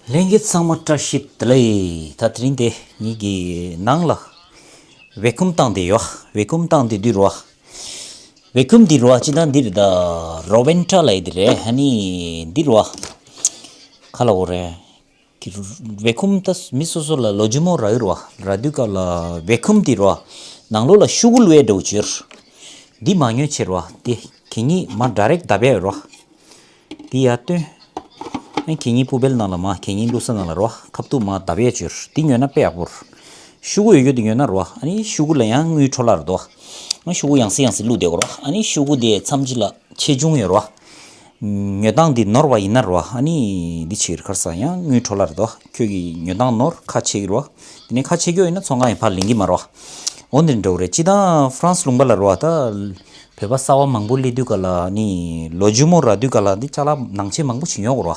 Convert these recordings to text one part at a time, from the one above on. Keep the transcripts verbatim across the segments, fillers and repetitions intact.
ལྷན་རྒྱས་ཚང་མ་བཀྲ་ཤིས་བདེ་ལེགས། ད་དེ་རིང་དེ་ངེད་ཀྱི་ནང་ལ་བེ་ཁུམ་བཏང་དེ་ཡོད། བེ་ཁུམ་བཏང་དེ་དུས་རོ། བེ་ཁུམ་དེ་རོ་ཅི་ད་འདིར་ད་རོ་བན་ཏྲ་ལ་ཡི་དེ་རེད། ཨ་ནི་འདི་རོ་ཁ་ལ་འོ་རེད། བེ་ཁུམ་ད་མི་སོ་སོ་ལ་ལོ་ཇི་མོ་ར་ཡི་རོ་ར་དུས་ཀ་ལ་བེ་ཁུམ་དེ་རོ་ནང་ལོགས་ལ་ཤུ་གུ་ལུ་ཡ་འདྲ་བོ་ཅིག་ཡོད། འདི་མ་ཉོས་ཆེ་རོ་དེ་གད་སྙིགས་མ་ཌ་རེག་ད་བས་རོ། དེ་ཡར་བཏོན། ཨ་གད་སྙིགས་པུ་བེལ་ནང་ལ་མ་གད་སྙིགས་བླུགས་ས་ནང་ལ་རོ་ཁབ་ཏུ་མ་ད་བས་ཅོར་དེ་ཉོས་ན་དཔེ་ཡག་པོ་རེད། ཤུ་གུ་ཡོད་རྒྱུ་དེ་ཉོས་ན་རོ་ཨ་ནི་ཤུ་གུ་ལ་ཡང་དངུལ་འཕྲོ་བརླག་རེད་དོ། ཨ་ཤུ་གུ་ཡང་སེ་ཡང་སེ་བླུགས་བསྡད་དགོས་རོ། ཨ་ནི་ཤུ་གུ་དེ་མཚམས་ཅིག་ལ་ཆེ་ཆུང་ཡོད་རོ། ཉོ་སྟངས་འདི་ནོར་བ་ཡིན་ན་རོ་ཨ་ནི་འདི་ཕྱིར་ཁར་ས་ཡང་དངུལ་འཕྲོ་བརླག་རེད་དོ། ཁྱོད་ཀྱི་ཉོ་སྟངས་ནོར་ཁ་ཕྱེ་གི་རོ། དེ་ནས་ཁ་ཕྱེ་རྒྱུ་ཡིན་ན་ཚོང་ཁང་ཡིན་ཕར་ལེན་གི་མ་རོ། འོ་འདི་འདྲ་བོ་རེད། སྤྱི་དང་ཧྥ་རན་སི་ལུང་པ་ལ་རོ་ད། བོད་པ་གསར་བ་མང་པོ་སླེབས་དུས་ག་ལ་ནི་ལོ་རྒྱུས་མོ་ར་དུས་ག་ལ་འདི་ཅ་ལག་ནང་ཆེན་མང་པོ་ཞིག་ཉོ་དགོས་རོ།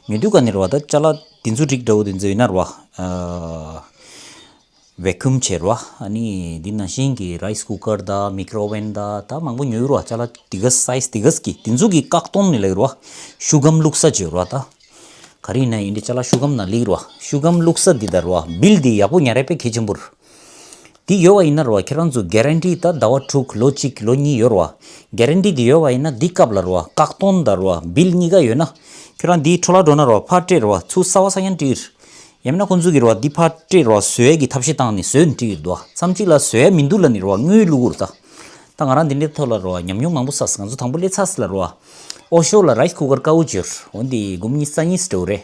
ཉོ་དུས་ག་ནི་རོ་ད་ཅ་ལག་དེ་ཚོ་རིགས་འདྲ་བོ་དེ་ཚོ་ཡིན་ན་རོ། ཨ་བེ་ཁུམ་བྱས་རོ། ཨ་ནི་འདི་ནང་བཞིན་གྱི་རའི་སི་ཀུ་ཀར་དང་མིག་རོ་ཝེན་དང་ད་མང་པོ་ཉོ་ཡོད་རོ། ཅ་ལག་དེ་ག་སའི་ཛི་དེ་ག་གི་དེ་ཚོ་གི་བཀག་སྡོམ་ནི་ལེགས་རོ། ཤུ་གམ་བླུགས་ས་བྱས་རོ་ད། ག་རེ་ཡིན་ན་ཡིན་འདི་ཅ་ལག་ཤུ་གམ་ནང་ལེགས་རོ། ཤུ་གམ་བླུགས་ས་འདི་ད་རོ་བིལ་འདི་ཡག་པོ་ཉར་ཡ་དཔེ་གལ་ཆེན་པོ་རེད། འདི་ཡོད་པ་ཡིན་ན་རོ་ཁྱེད་རང་ཚོ་གེ་རན་ཊི་ད་ཟླ་བ་དྲུག་ལོ་གཅིག་ལོ་གཉིས་ཡོད་རོ། གེ་རན་ཊི་འདི་ཡོད་པ་ཡིན་ན་འདི་སྐབས་ལ་རོ་བཀག་སྡོམ་ད་རོ་བིལ་གཉིས་ཀ་ཡོད་ན་ཁྱོད་རང་འདི་འཕྲོ་བརླག་འགྲོ་ན་རོ་ཕར་སྤྲད་རོ་ཚུར་གསར་པ་ས་ཡང་སྤྲད་ཡིན་ན་ཁོང་ཚོ་གི་རོ་འདི་ཕར་སྤྲད་རོ་བཟོ་ཡས་ཀྱི་ཐབས་ཤེས་བཏང་ནས་བཟོས་ནས་སྤྲད་ཡོད་དོ། མཚམས་གཅིག་ལ་བཟོ་ཡས་མི་འདུག་ལ་ནི་རོ་དངུལ་བླུག་དགོས་རེད་ད། ད་ང་རང་འདི་འདྲའི་ཐོག་ལ་རོ་ཉམས་མྱོང་མང་པོ་བསགས། ང་ཚོ་དང་པོ་སླེབས་ཚར་སི་ལ་རོ་ཨོ་ཤོ་ལ་རའི་སི་ཀུ་ཀར་དཀར་པོ་བྱོས། འོ་འདི་སྒོར་མོ་ཉི་ཤུ་རྩ་གཉིས་སི་འགྲོ་རེད།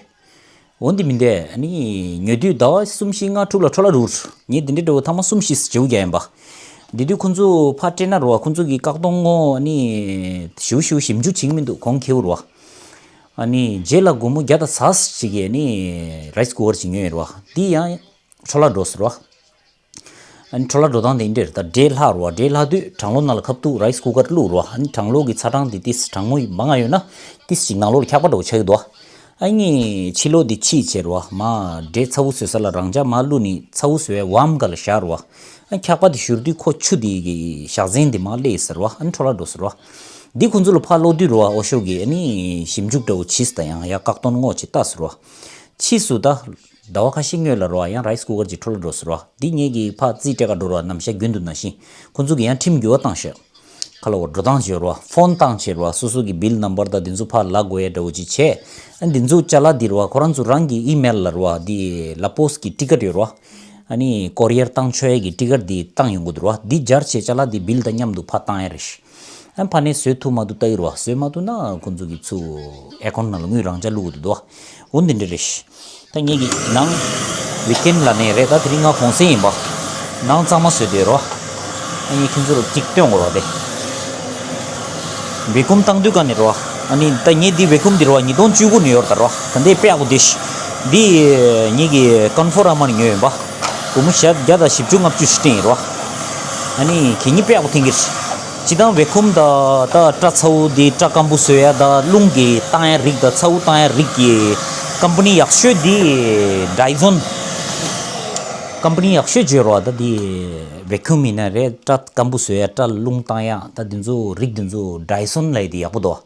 འོ་འདི་མིན་དེ་ནི་ཉོ་དུས་ཟླ་བ་གསུམ་བཞི་ལྔ་དྲུག་ལ་འཕྲོ་བརླག་འགྲོ། ངས་འདི་འདྲའི་འགྲོ་ཐ་མ་གསུམ་བཞི་བྱེའུ་རྒྱག་ཡིན་པ། འདི་དུས་ཁོང་ཚོ་ཕར་སྤྲད་ན་རོ་ཁོང་ཚོ་གི་བཀག་སྡོམ་ངོ་ནི་ཞིའུ་ཞིའུ་ཞིབ་འཇུག་བྱེད་ཀྱི་མི་འདུག་གོང་ཁེའུ་རོ། ཨ་ནི་རྗེས་ལ་སྒོར་མོ་བརྒྱ་དང་ཚ་ཞིག་གིས་ནི་རའི་སི་ཀུ་ཀར་ཅིག་ཉོས་ཡོད་རོ། འདི་ཡང་འཕྲོ་བརླག་འགྲོ་ཟེར་རོ། ཨ་ནི་འཕྲོ་བརླག་འགྲོ་སྟངས་དེ་འདྲ་རེད། ད་འབྲས་ལྷག་རོ། འབྲས་ལྷག་དུས་གྲང་གློག་ནང་ལ་ཁབ་ཏུ་རའི་སི་ཀུ་ཀར་བླུགས་རོ། ཨ་ནི་གྲང་གློག་གི་ཚ་གྲང་དེ་ཏིས་གྲང་མོ་མང་ང་ཡོད་ན་ཏིས་ཅིག་ནང་ལོགས་ལ་འཁྱག་པ་འདྲ་བོ་ཆགས་ཀྱི་འདུག་ཨ་ནི་ཕྱི་ལོགས་དེ་ཕྱིས་བྱས་རོ། མ་འབྲས་ཚ་བོ་བཟོས་ས་ལ་རང་འཇགས་མ་བླུགས་ནི་ཚ་བོ་བཟོས་ཝམ་ག་ལ་བཞག་རོ། ཨ་འཁྱག་པ་དེ་བཞུར་དུས་ཁོ་ཆུ་དེ་གི་ཞག་ཟན་དེ་མ་སླེབས་ཟེར་རོ། ཨ་ནི་འཕྲོ་བརླག་འགྲོ་ཟེར་རོ། འདི་ཁོང་ཚོ་ལ་ཕར་སློག་དུས་རོ་ཨོ་ཤོ་གི་ཨ་ནི་ཞིབ་འཇུག་འདྲ་བོ་བྱིས་ད་ཡང་ཡ་བཀག་སྡོམ་ངོ་ཅིག་ལྟ་ཟེར་རོ། ཕྱིས་སུ་ད། ཟླ་བ་ཁ་ཤས་སྔོན་ལ་རོ་ཡང་རའི་སི་ཀུ་ཀར་གྱི་འཕྲོ་བརླག་འགྲོ་ཟེར་རོ། འདི་ངེད་ཀྱི་ཕ་རྩིས་སྤྲད་ག་འགྲོ་རོ་ནམ་ཞག་རྒྱུན་དུ་ནང་བཞིན་ཁོང་ཚོ་གི་ཡང་ཁྲིམས་འགྱུར་བ་བཏང་ཤག་ཁ་ལ་བ་འགྲོ་སྟངས་བྱེད་རོ་ཕོན་བཏང་བྱེད་རོ་སོ་སོ་གི་བིལ་ནམ་བར་དང་འདི་ཚོ་ཕ་ལ་དགོས་ཡ་འདྲ་བོ་ཅིག་བྱས། ཨ་འདི་ཚོ་ཅ་ལག་འདི་རོ་ཁོ་རང་ཚོ་རང་གི་ཨི་མེལ་ལ་རོ་འདི་ལ་པོ་སི་གི་ཊི་ཀཊ་ཡོད་རོ། ཨ་ནི་ཀོ་རི་ཡར་བཏང་ཆོག་ཡ་གི་ཊི་ཀཊ་འདི་བཏང་ཡོང་གི་འདུག་རོ། འདི་སྦྱར་བྱས་ཅ་ལག་འདི་བིལ་དང་མཉམ་དུ་ཕ་བཏང་ཡ་རེད། ཨ་ཕ་ནས་བཟོས་ཐུབ་མ་ཐུབ་ལྟ་ཡི་རོ། བཟོས་མ་ཐུབ་ན་ཁོང་ཚོ་གི་ཚུར་ཨེ་ཁོན་ནང་ལ་དངུལ་རང་འཇགས་བླུག་གི་འདུག་དོ། འོ་འདི་འདྲ་རེད། ད་ངེད་ཀྱི་ནང་ཝིག་ཨེན་ལ་ནས་རེད། ད་དེ་རིང་ང་གུང་སེང་ཡིན་པ། ནང་གཙང་མ་བཟོས་བསྡད་རོ། ཨ་ངས་ཁྱོད་ཚོར་གཅིག་སྟོན་དགོས་རོ་དེ། བེ་ཀུམ་བཏང་དུས་ག་ནས་རོ། ཨ་ནི་ད་ངས་འདི་བེ་ཀུམ་འདི་རོ་ཉིས་སྟོང་བཅུ་དགུ་ནས་ཡོད་རེད་ད་རོ། ད་འདི་དཔེ་ཡག་པོ་འདི་ཤི། འདི་ངེད་ཀྱི་ཀོན་ཕོ་ར་མ་ནས་ཉོས་ཡིན་པ། སྒོར་མོ་ཞག་བརྒྱ་དང་བཞི་བཅུ་ལྔ་བཅུ་ཞིག་སྤྲད་ཡིན་རོ། ཨ་ནི་གད་སྙིགས་དཔེ་ཡག་པོ་འཐེན་གྱི་རེད། སྤྱིར་བཏང་བེ་ཀུམ་དང་ད་སྐྲ་ཚ་བོ་དེ་སྐྲ་སྐམ་པོ་བཟོ་ཡ་དང་རླུང་གིས་བཏང་ཡ་རིགས་དང་ཚ་བོ་བཏང་ཡ་རིགས་ཀྱི་ཀམ་པ་ནི་ཡག་ཤོས་དེ་ཌའི་ཟོན། ཀམ་པ་ནི་ཡག་ཤོས་བརྗོད་རོགས། ད་དེ་བེ་ཀུམ་ཡིན་ན་རེད། སྐྲ་སྐམ་པོ་བཟོ་ཡ་སྐྲ་རླུང་བཏང་ཡ་ད་དེ་ཚོ་རིགས་དེ་ཚོ་ཌའི་ཟོན་ལབ་ཡ་དེ་ཡག་པོ་འདུག་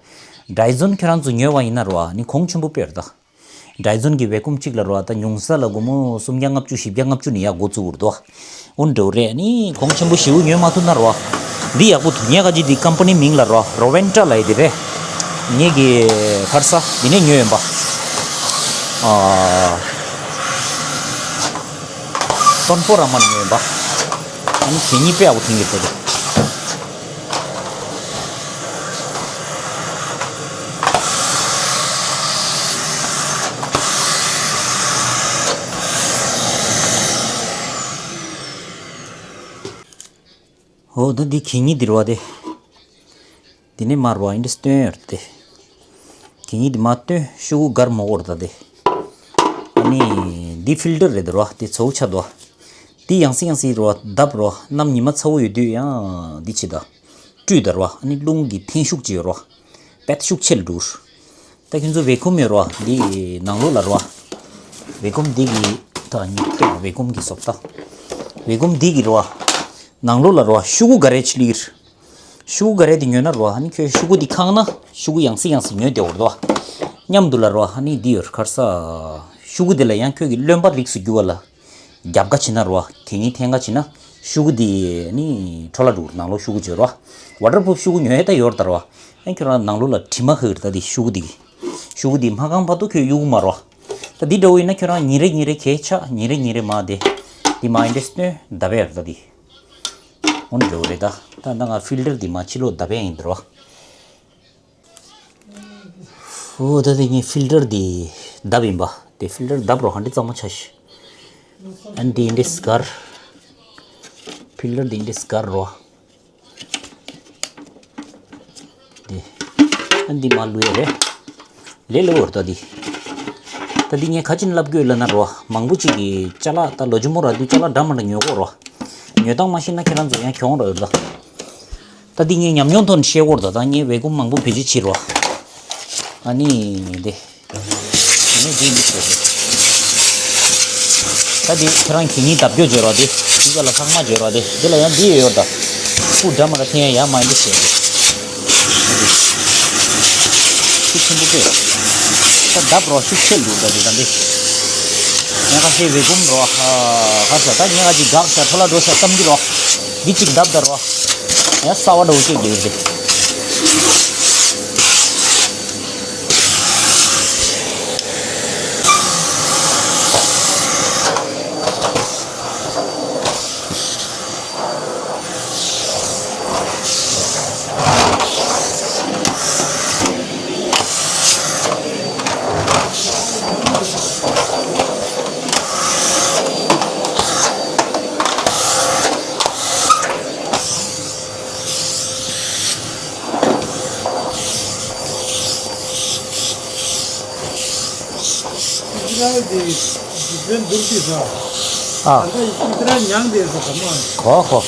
ཌའི་ཟོན་ཁྱེད་རང་ཚོ་ཉོས་པ་ཡིན་ན་རོ་ནི་གོང་ཆེན་པོ་དཔེ་རེད་ད། ཌའི་ཟོན་གྱི་བེ་ཀུམ་གཅིག་ལ་རོ་ད་ཉུང་ས་ལ་སྒོར་མོ་སུམ་བརྒྱ་ལྔ་བཅུ་བཞི་བརྒྱ་ལྔ་བཅུ་ནས་ཡར་འགོ་བཙུགས་ཀྱི་རེད་དོ། འོ་འདྲ་བོ་རེད། ནི་གོང་ཆེན་པོ་ཞེ་པོ་ཉོས་མ་ཐུབ་ན་རོ། འདི་ཡག་པོ་འདུག་ངས་ག་ཅི་འདི་ཀམ་པ་ནི་མིང་ལ་རོ་རོ་ཝན་ཏྲ་ལབ་ཡ་འདི་རེད། ངེད་ཀྱི་ཕར་ས་འདི་ནས་ཉོས་ཡོད་པ། ཨ་ཀོན་ཕོ་ར་མ་ནས་ཉོས་ཡོད་པ། ཨ་ནི་གད་སྙིགས་དཔེ་ཡག་པོ་འཐེན་གྱི་རེད། ཨོ་ད་འདི་གད་སྙིགས་འདི་རེད་པ་དེ། འདི་ནས་མར་བ་ཨིན་འདྲ་སྟོན་ཡོད་རེད་དེ། གད་སྙིགས་འདི་མར་སྟོན་ཤོག་གུ་གར་མོ་གོར་ད་དེ། ཨ་ནི་འདི་ཕིལ་ཏར་རེད་དེ་རོ་དེ་ཚ་བོ་ཆགས་འདུག་འདི་ཡང་སེ་ཡང་སེ་རོ་བརྡབ་རོ་གནམ་ཉི་མ་ཚ་བོ་ཡོད་དུས་ཡང་འདི་བྱེད་ད། བཀྲུས་ད་རོ་ཨ་ནི་རླུང་གི་འཐེན་ཤུགས་ཅིག་ཡོད་རོ། པད་ཤུགས་ཆེ་ལ་འགྲོ། ད་ཁྱོད་ཚོ་བེ་ཁུམ་ཡོད་རོ་འདི་ནང་ལོགས་ལ་རོ། བེ་ཁུམ་འདི་གི་ད་ཉིད་ལྟོས་བེ་ཁུམ་གི་སོབ་ད། བེ་ཁུམ་འདི་གི་རོ། ནང་ལོགས་ལ་རོ་ཤོག་གུ་ག་རེ་ཆི་ལིར། ཤོག་གུ་ག་རེ་དེ་ཉོས་ན་རོ་ཨ་ནི་ཁྱོད་ཤོག་གུ་དེ་ཁང་ན་ཤོག་གུ་ཡང་སེ་ཡང་སེ་ཉོས་བསྡད་འོར་དོ། མཉམ་དུ་ལ་རོ། ཨ་ནི་འདི་ཡོད་ཁར་ས། ཤུ་གུ་དེ་ལ་ཡང་ཁྱོད་ཀྱི་རློན་པ་རིགས་སུ་གྱུར་བ་ལ། རྒྱབ་ཁ་བྱེད་ན་རོ། དེ་གཉིས་འཐེན་ཁ་བྱེད་ན། ཤུ་གུ་དེ་ནི་འཕྲོ་བརླག་འགྲོ་གི་རེད། ནང་ལོགས་ཤུ་གུ་བྱེད་རོ། ཝ་ཏར་པུ་རུབ་ཤུ་གུ་ཉོས་ད་ཡོད་ད་རོ། ཨ་ཁྱོད་རང་ནང་ལོགས་ལ་དྲི་མ་ཁ་གི་རེད། ད་དེ་ཤུ་གུ་དེ་གི་ཤུ་གུ་དེ་མ་གང་བར་དུ་ཁྱོད་གཡུག་གི་མ་རོ། ད་འདི་འདྲ་བོ་ཡིན་ན་ཁྱོད་རང་ཉིན་རེ་ཉིན་རེ་གས་ཆག་ཉིན་རེ་ཉིན་རེ་མ་དེ། དེ་མ་ཡིན་དེ་སྟོན་ད་བས་རེད། ད་དེ་འོ་འདྲ་བོ་རེད། ད་ད་ད་ང་ཕིལ་ཏར་དེ་མ་ཕྱི་ལོགས་ད་བས་ཡིན་ད་རོ། ཨོ་ད་དེ་ངའི་ཕིལ་ཏར་དེ་བརྡབ་ཡིན་པ། དེ་ཕིལ་ཏར་བརྡབ་རོ། ཧ་འདྲི་གཙང་མ་ཆ་ཤི། ཨན་དེ་འདི་སྒར། ཕིལ་ཏར་དེ་འདི་སྒར་རོ། དེ་ཨན་དེ་མ་ལུས་རེད། ལས་ལས་འོར་ད་དེ། ད་དེ་ངས་ག་ཅིན་ལབ་དགོས་ལ་ན་རོ། མང་པོ་ཅིག་གི་ཅ་ལག་ད་ལོ་ཆུ་མོ་ར་དུས་ཅ་ལག་འདྲ་མ་འདྲ་ཉོ་གོ་རོ། ཉོ་སྟངས་མ་ཤེས་ན་ཁྱེད་རང་ཚོ་ཡང་གྱོང་རོ་ཡོད་ད། ད་འདི་ངས་ཉམས་མྱོང་ཐོག་ནས་བཤད་སྐོར་ད། ད་ངས་བེ་ཀུམ་མང་པོ་བེད་སྤྱོད་བྱེད་རོགས། ཨ་ནི་འདི། ཨ་ནི་འདི་འདི་བྱས་ཏེ། ད་འདི་ཁྱེད་རང་གིས་ཉིན་བརྡབ་སྐྱོར་བྱེད་རོགས་དེ། འདི་ག་ལ་ལྷག་མ་བྱེད་རོགས་དེ། འདི་ལ་ཡང་འདི་ཡོད་ཡོད་ད། སྤུ་འདྲ་མ་འདྲ་འཐེན་ཡ་ཡ་མ་ཡིན་འདི་བྱས་ཏེ། ཤུགས་ཆེན་པོ་སྤྲད། ད་བརྡབ་རོགས། ཤུགས་ཆེ་འདུག་ད་འདི་ད་འདི། ཡང་ཁ་ཤས་བེ་ཀུམ་རོགས། ཧ་ཧ་ས་ད་ངས་ཁ་ཅིག་འགག་ཤག་འཕྲོ་བརླག་འགྲོ་ཤག་བསམ་གྱི་རོགས། འདི་གཅིག་བརྡབ་ད་རོགས། ཡང་གསར་བ་འདྲ་བོ་སྐྱེ་རྒྱུ་ཡོད་རེད། ཨ། གོ་གོ།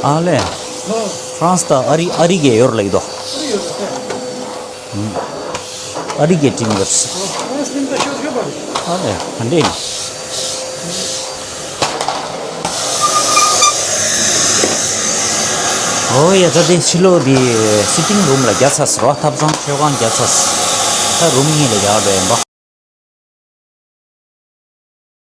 ཨ་ལས། ཧྥ་རན་སི་དང་ཨ་རི། ཨ་རི་གས་ཡོད་རེད་ལབ་ཀྱི་འདུག་ཨ་རི་གས་ཊིམ་ཡོད་རེད། ཨ་ལས། ག་འདྲས་ཡིན། ཨོ་ཡ། ད་དེ་ཕྱི་ལོགས་དེ་སི་ཊིང་རུམ་ལ་རྒྱག་ཚར་སོང་རོ། ཐབ་ཚང་མཆོད་ཁང་རྒྱག་ཚར་སོང་། ད་རུམ་གཉིས་ལ་རྒྱག་འགྲོ་ཡིན་པ།